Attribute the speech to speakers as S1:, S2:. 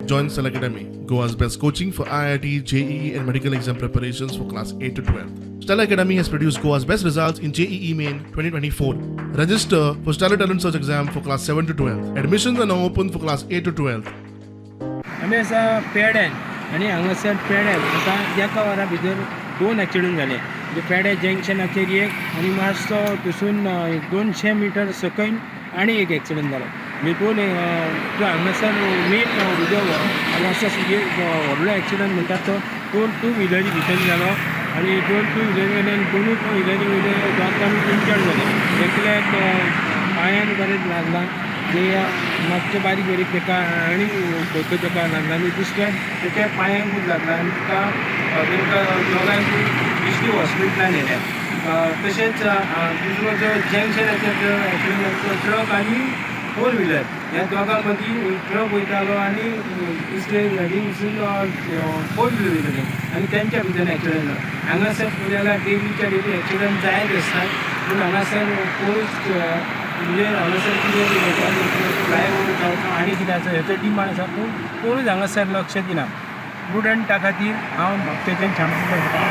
S1: Join Stellar Academy, Goa's best coaching for IIT, JEE, and medical exam preparations for class 8 to 12. Stellar Academy has produced Goa's best results in JEE Main 2024. Register for Stellar Talent Search exam for class 7 to 12. Admissions are now open for class 8 to 12.
S2: आमी आसा पेड्यान आनी हांगासर पेड्यान आतां एका वरा भितर दोन accident जाले. म्हणजे पेड्या जंक्शनाचेर एक आनी मातसो थंयसून 200 मिटर सकयल आनी एक एक्सिडंट जालो. म्हणजे दोन हांगासर मेन उदक हांगासर एक व्हडलो एक्सिडंट म्हणटात तो दोन टू व्हिलरी भितर जालो आनी दोन टू व्हिलरी वयल्यान दोनूय टू व्हिलरी वयले दोग जाण इंजर्ड जाले. एकल्याक पांयान बरें लागलां, जे मातशें बारीक बारीक ताका आनी खंय खंय ताका लागला आनी दुसऱ्या ताच्या पांयांकूच लागला आनी ताका तांकां दोगांयकूय बेश्टी हॉस्पिटलान व्हेल्या. तशेंच दुसरो जो जंक्शनाचेर जो एक्सिडंट जालो तो ट्रक आनी फोर व्हिलर ह्या दोगां मदीं ट्रक वयतालो आनी दुसरे गाडी फोर व्हिलर वयताली आनी तेंच्या भितर एक्सिडंट जालो. हांगासर पळयल्यार डेलीच्या डेली एक्सिडंट जायत आसता, पूण हांगासर कोणूच म्हणजे हांगासर कितें फ्लायओवर जावचो आनी कितें आसा हेचो डिमांड आसा, पूण कोणूच हांगासर लक्ष दिना. प्रुडंटा खातीर हांव तेजेन सांगता.